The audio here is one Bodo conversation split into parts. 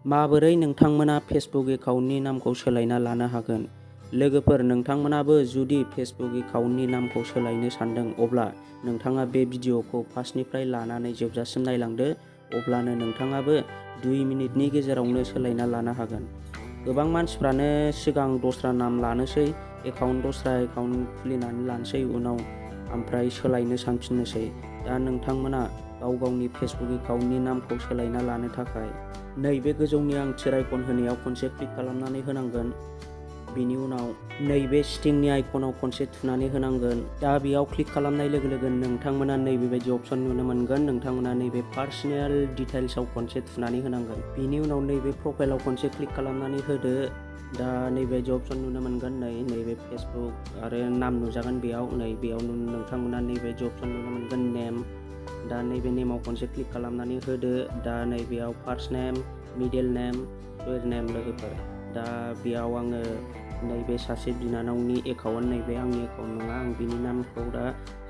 माबोरै नोंथांमोना फेसबुक एकाउन्टनि नामखौ सोलायना लानो हागोन? लोगोफोर, नोंथांमोनाबो जुदि फेसबुक एकाउन्टनि नामखौ सोलायनो सानदों अब्ला नोंथाङा बे भिडिअखौ फार्स्टनिफ्राय लानानै जोबजासिम नायलांदो, अब्लानो नोंथाङाबो 2 मिनिटनि गेजेरावनो सोलायना लानो हागोन। गोबां मानसिफ्रानो सिगां दस्रा नाम लानोसै, दस्रा एकाउन्ट खुलिनानै लानोसै उनाव ओमफ्राय सोलायनो सानफिननोसै। दा नोंथांमोना गाव गावनि फेसबुक एकाउन्टनि नामखौ सोलायना लानो थाखाय नैबे गोजौनि आं थिर आइकन होनायाव खनसे क्लिक खालामनानै होनांगोन। बिनि उनाव नैबे सिटिंनि आइकनाव खनसे थुनानै होनांगोन। दा बेयाव क्लिक खालामनाय लोगो लोगो नोंथांमोना नैबेबायदि अपसन नुनो मोनगोन। नोंथांमोना नैबे पार्सनेल डिटेल्सआव खनसे थुनानै होनांगोन। बिनि उनाव नैबे प्रफाइलाव खनसे क्लिक खालामनानै होदो। दा नैबेबायदि अपसन नुनो मोनगोन। नैबे फेसबुक आरो नाम नुजागोन बेयाव। बेयाव नोंथांमोना नैबेबायदि अपसन नुनो मोनगोन, नेम। दा नैबे नेमाव खनसे क्लिक खालामनानै होदो। दा नैबेयाव फार्स्ट नेम, मिडिल नेम, थार्ड नेम लोगोफोर। दा बेयाव आङो नैबे सासे बिनानावनि एकाउन्ट, नैबे आंनि एकाउन्ट नङा, आं बिनि नामखौ दा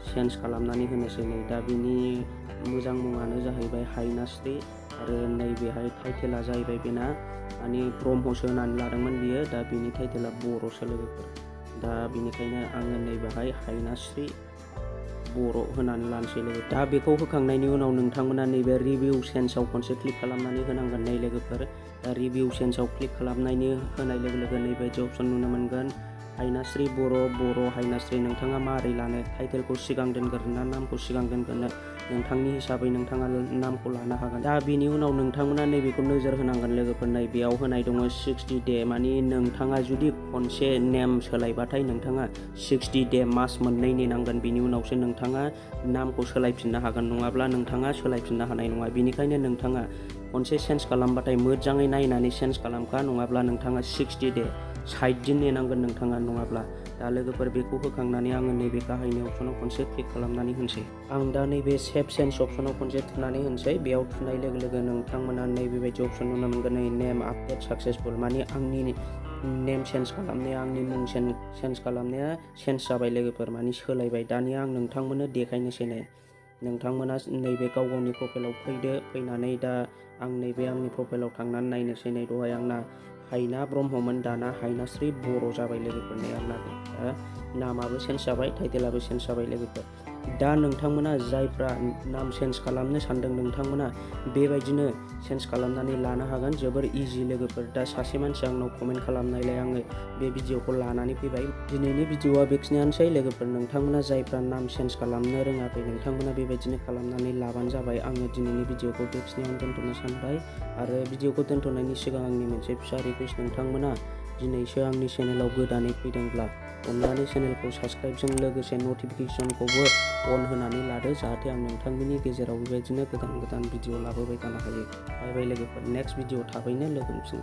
चेन्ज खालामनानै होनोसै। दा बिनि मोजां मुङानो जाहैबाय हायनास्रि आरो नैबेहाय टाइटेला जाहैबाय बेना माने ब्रह्मसो होनानै लादोंमोन बियो। दा बिनि टाइटेला बर'सो लोगोफोर। दा बिनिखायनो आङो नैबेहाय हायनास्रि बर' होनानै लानोसै लोगो। दा बेखौ होखांनायनि उनाव नोंथांमोना नैबे रिभिउ चेन्जआव खनसे क्लिक खालामनानै होनांगोन लोगोफोर। दा रिभिउ चेन्जआव क्लिक खालामनायनि होनाय लोगो लोगो नैबेबायदि अपसन नुनो मोनगोन, हायनास्रि बर' हायनास्रि। नोंथाङा माबोरै लानो? टाइटेलखौ सिगां दोनगोन ना नामखौ सिगां दोनगोन? नोंथांनि हिसाबै नोंथाङा नामखौ लानो हागोन। दा बिनि उनाव नोंथांमोना नैबेखौ नोजोर होनांगोन लोगोफोर। बेयाव होनाय दङ 60 डे, मानि नोंथाङा जुदि खनसे नेम सोलायबाथाय नोंथाङा 60 डे मास मोननै नेनांगोन। बिनि उनावसो नोंथाङा नामखौ सोलायफिननो हागोन, नङाब्ला नोंथाङा सोलायफिननो हानाय नङा। बिनिखायनो नोंथाङा खनसे चेन्ज खालामबाथाय मोजाङै नायनानै चेन्ज खालामखा, नङाब्ला नोंथाङा 60 डे 60 दिन नेनांगोन नोंथाङा नङाब्ला। दा लोगोफोर बेखौ होखांनानै आङो नैबे गाहायनि अपसनाव खनसे क्लिक खालामनानै होनोसै। आं दा नैबे सेभ चेन्ज अपसनाव खनसे थुनानै होनोसै। बेयाव थुनाय लोगो लोगो नोंथांमोना नैबेबायदि अपसन नुनो मोनगोन, नेम आपडेट साक्सेसफुल। माने आंनि नेम चेन्ज खालामनाया, आंनि मुं चेन्ज खालामनाया चेन्ज जाबाय लोगोफोर, माने सोलायबाय। दानिया आं नोंथांमोननो देखायनोसै। नोंथांमोना नैबे गाव गावनि प्रफाइलाव फैदो। फैनानै दा आं नैबे आंनि प्रफाइलाव थांनानै नायनोसै। दहाय आंना हायना ब्रह्ममोन, दाना हायनास्रि बर' जाबाय लोगोफोर। आंना दा नामाबो चेन्ज जाबाय, टाइटेलाबो चेन्ज जाबाय लोगोफोर। दा नोंथांमोना जायफ्रा नाम चेन्ज खालामनो सानदों, नोंथांमोना बेबायदिनो चेन्ज खालामनानै लानो हागोन। जोबोर इजि लोगोफोर। दा सासे मानसिया आंनाव कमेन्ट खालामनायलाय आङो बे भिडिअखौ लानानै फैबाय। दिनैनि भिडिअआ बेखिनियानोसै लोगोफोर। नोंथांमोना जायफ्रा नाम चेन्ज खालामनो रोङाखै, नोंथांमोना बेबायदिनो खालामनानै लाबानो जाबाय। आङो दिनैनि भिडिअखौ बेखिनियावनो दोनथ'नो सानबाय। आरो भिडिअखौ दोनथ'नायनि सिगां आंनि मोनसे फिसा रिकुवेस्ट, नोंथांमोना दिनैसो आंनि चेनेलाव गोदानै फैदोंब्ला अननानै चेनेलखौ साबस्क्राइबजों लोगोसे नटिफिकेसनखौबो अन होनानै लादो, जाहाथे आं नोंथांमोननि गेजेराव बेबायदिनो गोदान भिडिअ लाबोबाय थानो हायो। बाय बाय लोगोफोर। नेक्स्ट भिडिअ थाबैनो लोगो मोनफिन।